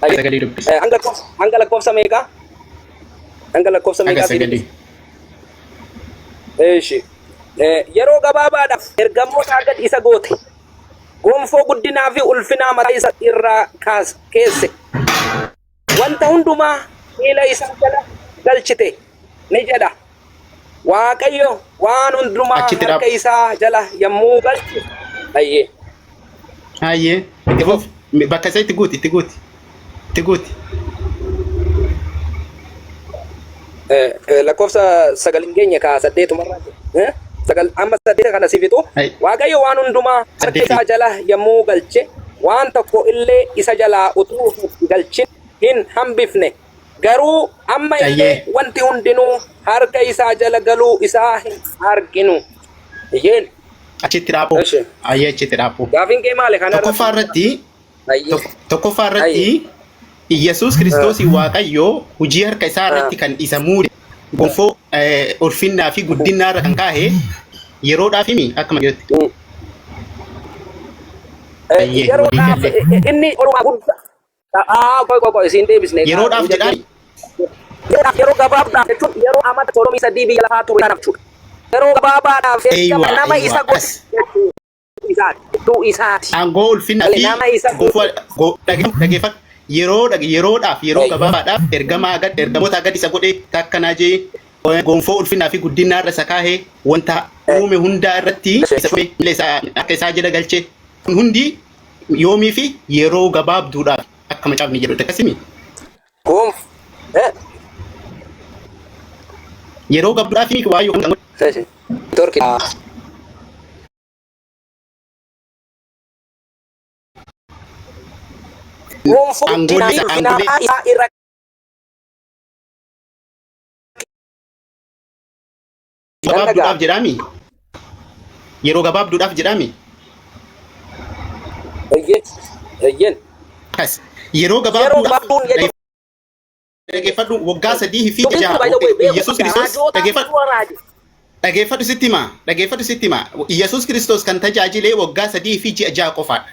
Hayyee. Sagalii dubbisi. Hanga lakkoofsa meeqaa? Hanga lakkoofsa Haga meeqaa sii sagalii. dubbisa? Eeshi. Yeroo gabaabaadhaaf ergamootaa gad isa goote. Gonfoo guddinaa fi ulfinaa mataa isa irraa kaas keesse. Wanta hundumaa miila isaa jala galchite ni jedha. Waaqayyo waan hundumaa Achitti harka dhaab. isaa jala yommuu galchu. Ayyee. Hayyee. Itti fufi. Bakka isa itti guuti itti guuti. Itti guuti. Lakkoofsa 9 hin geenye kaa saddeetumarraa jira. 9 amma 8 kana si fixu. Hai. Waaqayyo waan hundumaa harka Saddeeti. isaa jala yommuu galche waan tokko illee isa jalaa utuu hin galchin hin hambifne. Garuu amma illee Ayyee. wanti hundinuu harka isaa jala galuu isaa hin arginu. Iyyeen. Achitti dhaabuu. Eshi. Ayyee achitti dhaabuu. Gaafiin kee maali kana Tokkoffaa irratti? irratti Ayyee. Tokkoffaa irratti Ayyee. Iyyasuus Kiristoos Waaqayyo hojii harka isaa irratti kan isa muude gonfoo ulfinnaa fi guddinnaa irra kan kaahe yeroodhaaf himi akkuma jirutti. Ayyee walii Yeroodhaaf galle. inni olumaa guddaa. Qoy qoy qoy isiin deebisne. Yeroodhaaf jedhaan Yeroodhaaf yeroo gabaabdaaf jechuun yeroo amata 33 biyya lafaa ture kanaaf jechuudha. Yeroo gabaabaadhaaf Eeywa nama eeywa isa godhe as jechuu isaati. Jechuu isaati. aangoo ulfinnaa Malee fi nama isa gonfoo godhe. dhageeffadhu. Yeroo yeroodhaaf yeroo Eeywa. gabaabaadhaaf ergamaa gad ergamoota gad isa godhe takkanaa jee gonfoo ulfinnaa fi guddinaa irra isa kaahee wanta uume hundaa irratti isa uume miila isaa akka isaa jala galche kun hundi yoomii fi yeroo gabaabduudhaaf akka macaafni jedhutti akkasimi Gonf. Yeroo gabaabduudhaaf fi waa'ee kan Eshi. Torki. Gonfoo aangolee guddinaa fi isa ulfinaa aangolee mataa isaa irra nan dhaga'a. gabaabduudhaaf jedhaami yeroo gabaabduudhaaf jedhaami Eeyyeen. Eeyyeen. akkas yeroo Yeroo gabaabduudhaaf gabaabduun jechuun dhageeffadhu waggaa sadii fi dubbiin jaha kun by the way beeku Yesuus qabda. Kiristoos Raajootaatu dhageeffadhu dura raaje. Dhageeffadhu sitti hima dhageeffadhu sitti hima Yesuus Kiristoos kan tajaajile waggaa 3 fi ji'a 6 qofaadha.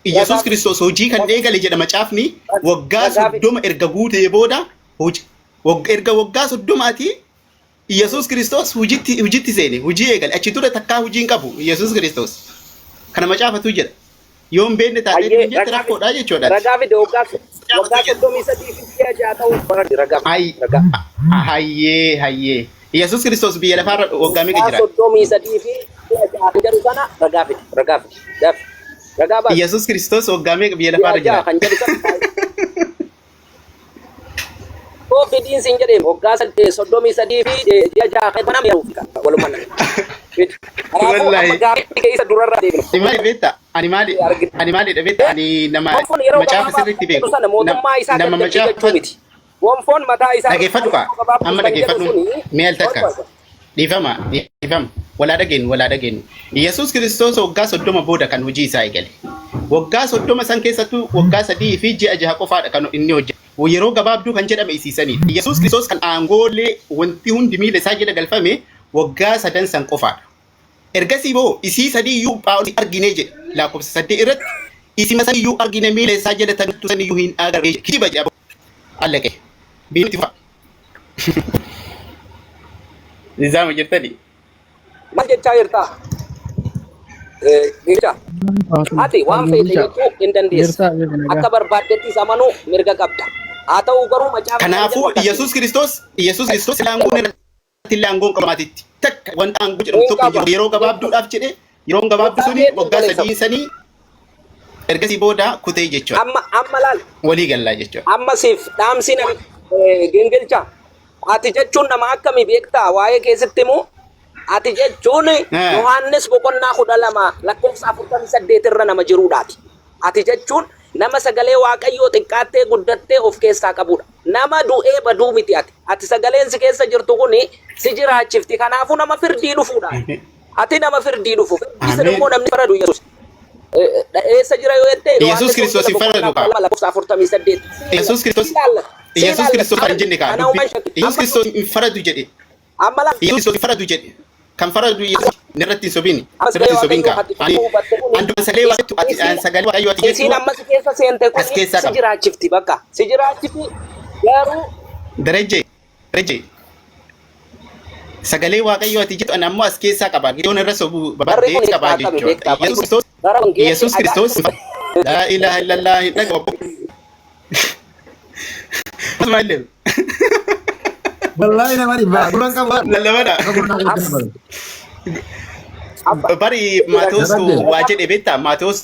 Yesuus Ragaa Kiristoos hojii kan eegale jedha macaafni waggaa ragaa fi 30 erga guutee booda erga waggaa 30ti Yesuus Kiristoos hojitti hojitti seene hojii eegale achi dura takkaa hojii hin qabu Yesuus Kiristoos. Kana macaafatu jedha. Yoo hin beekne taatee Hayyee hin jette ragaa rakkoodha jechuudha. Ragaa fide waggaa 33 fi ji'a 6 ta'uu barate ragaa fide Hay ragaa. hayyee hayyee. Yesuus Kiristoos biyya lafaarra waggaa meeqa Waggaa jiraate? 33 fi ji'a 6 kan jedhu sana ragaa fide ragaa fide dafi ragaa baasi. Yesuus Kiristoos waggaa meeqa biyya Ji'a lafaarra 6 jiraate? kan jedhu sana koo fidiin siin jedhee waggaa 33 fi ji'a 6 kan nama yeroo walumaa nama. Fidi. Kanaafuu amma Wallaahi. gaaffii kee isa durarraa deebina. Ani maali beektaa? Ani maali ani maalidha beektaa? Ani nama Gonfoon yeroo macaafa gabaabaa sirriitti kan jedhu beeku. sana mootummaa isaa Nama gad galche macaafa jechuu miti. Gonfoon mataa isaa dhageeffadhu kaa. yeroo gabaabduu Amma kan jedhu dhageeffadhu. suni Mee al takka. Dhiifama dhiifama. Walaa dhageenyu walaa dhageenyu. Yesuus Kiristoos waggaa 30 booda kan hojii isaa eegale. Waggaa 30 san keessattuu waggaa 3 fi ji'a 6 qofaadha kan inni hojjete. Yeroo gabaabduu kan jedhame isiisanidha. Yesuus Kiristoos kan aangoolee wanti hundi miila isaa jala galfame waggaa sadan san qofaadha. Ergasii boo isii sadii iyyuu Phaawulos argine jedhe lakkoofsa 8 irratti isima san iyyuu argine miila isaa jala tagattu san iyyuu hin agarre jedhe. Kijiba jedha. Allaqe. Biitti fufa. Nizaama jirtani. Maal jechaa jirtaa? Jecha ati waan feete jechuu hin dandeessa. Akka barbaaddettis amanuu mirga qabda. Haa ta'u garuu macaafni kan jedhu Kanaafuu akkasii Yesuus Kiristoos Yesuus Kiristoos aangoon irratti illee aangoon qabamaatitti takka wanta aangoo jedhamu Hin tokko hin qaba. jiru. Yeroo gabaabduudhaaf jedhe yeroon gabaabdu Waggaa suni meeqa waggaa obboleessa? 3 sanii ergasii booda kutee jechuudha. Amma amma laal Walii gallaa jechuudha. amma siif dhaamsi na gingilcha. Ati jechuun nama akkamii beektaa waa'ee keessatti immoo ati jechuun Yohaannis boqonnaa 12 lakkoofsa 48 irra nama jiruudhaati. Ati jechuun nama sagalee Waaqayyoo xiqqaattee guddattee of keessaa qabudha. Nama du'ee baduu miti ati. Ati sagaleen si keessa jirtu kuni si jiraachifti. Kanaafuu nama firdii dhufuudha. Ati nama firdii dhufu. Firdii sana Ameen. immoo namni faradu Yesuus. Eessa jira yoo jette Yesuus Yohaannis Kiristoos Wangeela hin boqonnaa faradu kaa. 12 lakkoofsa 48. Si Yesuus Kiristoos ilaalla. Si Yesuus ilaalla. Kiristoos hin jenne kaa Ana dubbii uumaan shakki. Yesuus Amma Kiristoos hin faradu jedhe. amma laal. Yesuus Kiristoos hin faradu jedhe. Kan faradu Yesuus irratti hin sobini. Ammas Sirratti hin sobin Waaqayyoo kaa. ati cubbuu hubatte kun Anduma sagalee Waaqayyoo ati isiin sagalee Waaqayyoo ati isiin jettu amma si keessa seente as kun keessaa si qaba. jiraachifti bakka si jiraachifti garuu Darajje Darajje sagalee Waaqayyoo ati jettu ani ammoo as keessaa qaba. Yoon irra sobuu barri barbaadde kun qabaa itti qabe jechuudha. beektaa Yesuus Kiristoos bara wangeelli Yesuus Kiristoos laa ilaaha illallah hin dhagahu. Ismaa'eel Wallaahi nama dhibbaa. Gurra hin qabu. lallabadha. Akka gurraa keessa dabalu. abba Bari Maatewos Darajje. waa jedhe beektaa? Maatewos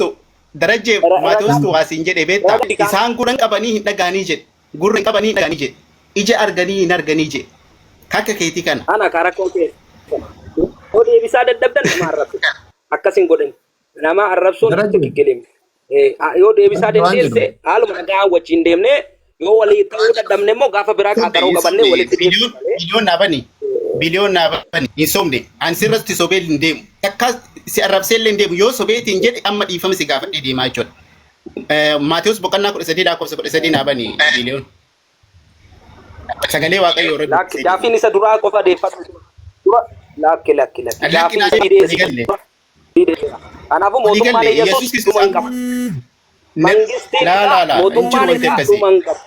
Darajjee Maatewos waa siin jedhe beektaa? Isaan gurra hin qabanii hin dhagahanii jedhe. Gurra hin qabanii hin dhagahanii jedhe. Ija arganii hin arganii jedhe. Akka keetii kana. Ana karaa koo keessa. Yoo deebisaa dadhabdan nama arrabsu. Akkas hin godhin. Nama arrabsuun Darajje. ትክክል. Yoo deebisaa Waan jedhu. dandeesse haaluma nagaa wajjin deemnee yoo walii ta'uu dadhabne immoo gaafa biraa qaaxaroo qabannee walitti deemnu malee. Biliyoon naa bani. Biliyoon naa bani. Hin sobne. Ani sirratti sobee hin deemu. Takka si arrabsee illee hin deemu. Yoo sobeetiin jedhe amma dhiifama si gaafadhee deemaa jechuudha. Maatewos boqonnaa 13 lakkoofsa 13 naa bani biliyoon. Sagalee Waaqayyoo irra Lakki gaafiin isa duraa qofa deeffadhu. Dura lakki lakki lakki. Lakki Gaafiin naa isa walii galle. dhiyeesse. Kanaafuu mootummaan Waliigalle Yesuus Yesuus dhuma hin Kiristoos qabu. Mangistiin laa laa laa hin jiru mootummaan wanti isaa akkasii. dhuma hin qabu.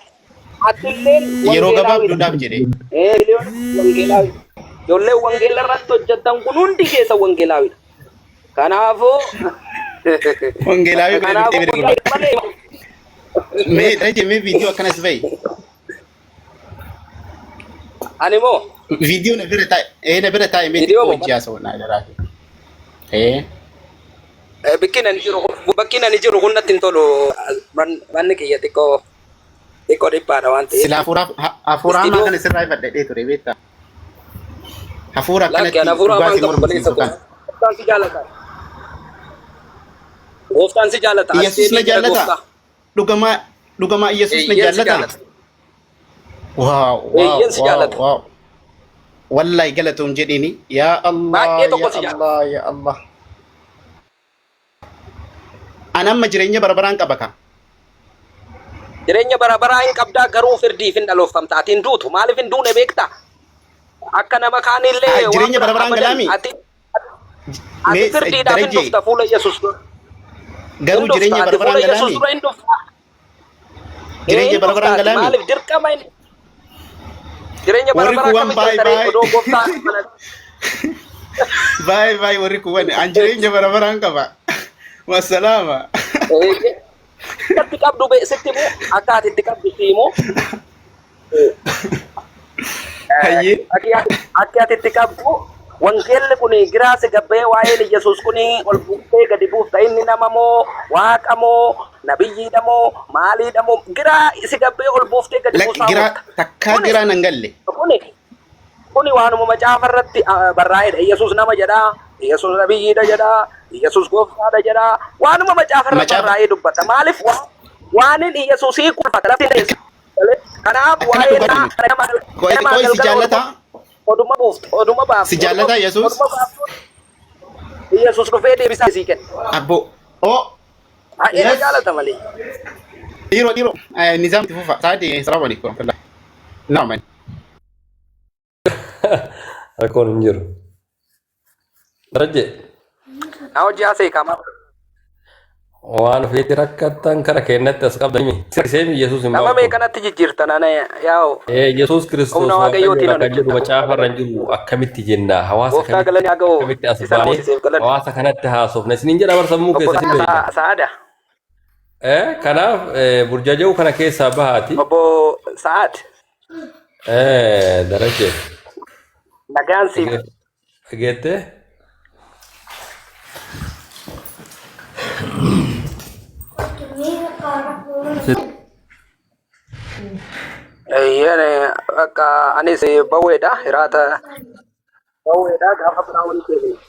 Atilleen Yeroo wangeelaawidha. gabaabduudhaaf jedhe. Miliyoona wangeelaawi. Ijoolleen wangeela irratti hojjetan kun hundi keessa wangeelaawidha. Kanaafuu Wangeelaawii bira kanaafuu dhuftee bira guyyaa malee Mee Darajje mee viidiyoo akkanas bahi. ani moo Viidiyoo na bira taa'e na bira taa'e mee viidiyoo xiqqoo moo hojii haasa'u naa jiraate. Ee Bakki ani jiru bakki ani jiru kun natti hin tolu. Manni kiyya xiqqoo xiqqoo dhiphaadha waan ta'eef. Sila hafuura hafuura hamaa Istiidiyoo kana sirraa ifadhadhee ture beektaa. Hafuura lakki akkanatti ani hafuura dhugaa hamaan si qabu obboleessa mormisiisu koo. kana. Gooftaan si jaalata. Gooftaan si jaalata. As Yesuus na deebii gara jaallata. gooftaa. Dhugamaa dhugamaa Yesuus na Eeyyeen si jaallata. jaalata. Waaw waaw Eeyyeen si waaw jaalata. waaw. Wallahi galatoom jedhini. Yaa Allah Baay'ee tokko yaa si jaalata. Allah yaa Allah. Ani amma jireenya bara baraan qaba ka. Jireenya bara baraa hin qabdaa garuu firdiif hin dhaloofamta. Ati hin duutu. Maaliif hin duune beektaa? Akka nama kaanillee Ah, waan jireenya biraa bara baraan abadan. galaami. Ati ati Mee firdiidhaaf hin Darajjee dhufta fuula Yesuus dura. Hin garuu dhufta. jireenya Ati bara fuula baraan Yesuus galaami. dura hin dhufta. Ee Jireenya hin bara dhufta baraan ati. galaami. Maaliif dirqama hin jireenya bara Warri baraa kuwwan akkamitti baay galta ree baay. odoo gooftaa mana Baay baay warri kuwwan an jireenya bara baraan qaba. Wasalaama. Akkatti qabdu sitti himu akka ati itti qabdu si himu Hayyee. Akka ati itti qabdu wangeelli kun giraa si gabbee waa'een Yesuus kun ol buuftee gadi buufta inni nama moo waaqa moo nabiyyiidha moo maaliidha moo giraa si gabbee ol buuftee gadi Lakki buusaa giraa oolta. takkaa Kuni giraa nan galle. kuni kuni waanuma macaafa irratti barraa'edha. Yesuus nama jedhaa, Yesuus nabiyyiidha jedhaa, Yesuus gooftaadha jedhaa. Waanuma macaafa irra Macaafa barraa'ee dubbata. Maaliif waan Yesuus hiikulfata lafti hin Kanaaf akkana waa'ee dhugaa isaa miti. Qoy nama qoy si galgala jaallataa? oduma buuftu, oduma Si baaftu, oduma jaallataa Yesuus? oduma baaftu Yesuus dhufee deebisaa sii kenna. Abbo. Oh Baay'ee na yes. jaalata malee. Dhiiroo dhiiroo. Nizaam itti fufa. Saadi salaamu alaikum. warahmatullah. Naam. Rakkoon hin jiru. Darajje Na hojii haasa'e kaama. waan ofiitti rakkattan kara keenyatti as qabdanii seemi Yesuus hin Nama baaftu. meeqanatti jijjiirtan ana yaa'u Yesuus Kiristoos humna Waaqayyoodha waaqayyootiin kan jedhu hojjeta. macaafa irra hin jiru akkamitti jenna hawaasa Gooftaa kamitti galanni haa ga'u akkamitti as isa baanee namootisiif galanni. hawaasa kanatti haasofna isiniin jedha bar sammuu Obbo keessa isin beekta. Sa'aada. Kanaaf burjaaja'uu kana keessaa bahaati. Obbo Sa'aad Darajje nagaan siif dhageettee Eeyyeen akka anis bawweedha hiraata bawweedha gaafa biraa walitti deebina.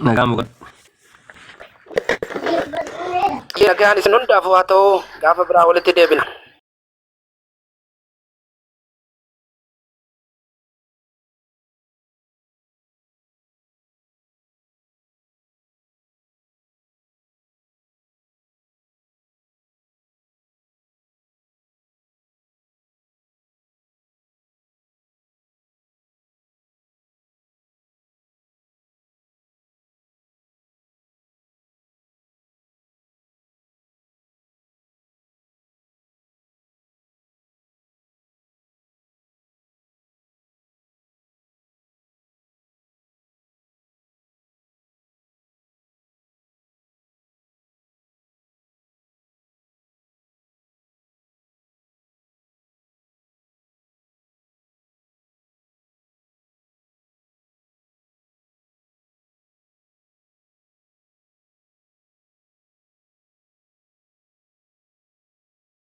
Nagaan boqodhu. Nagaan isin hundaafuu haa ta'u gaafa biraa walitti deebina.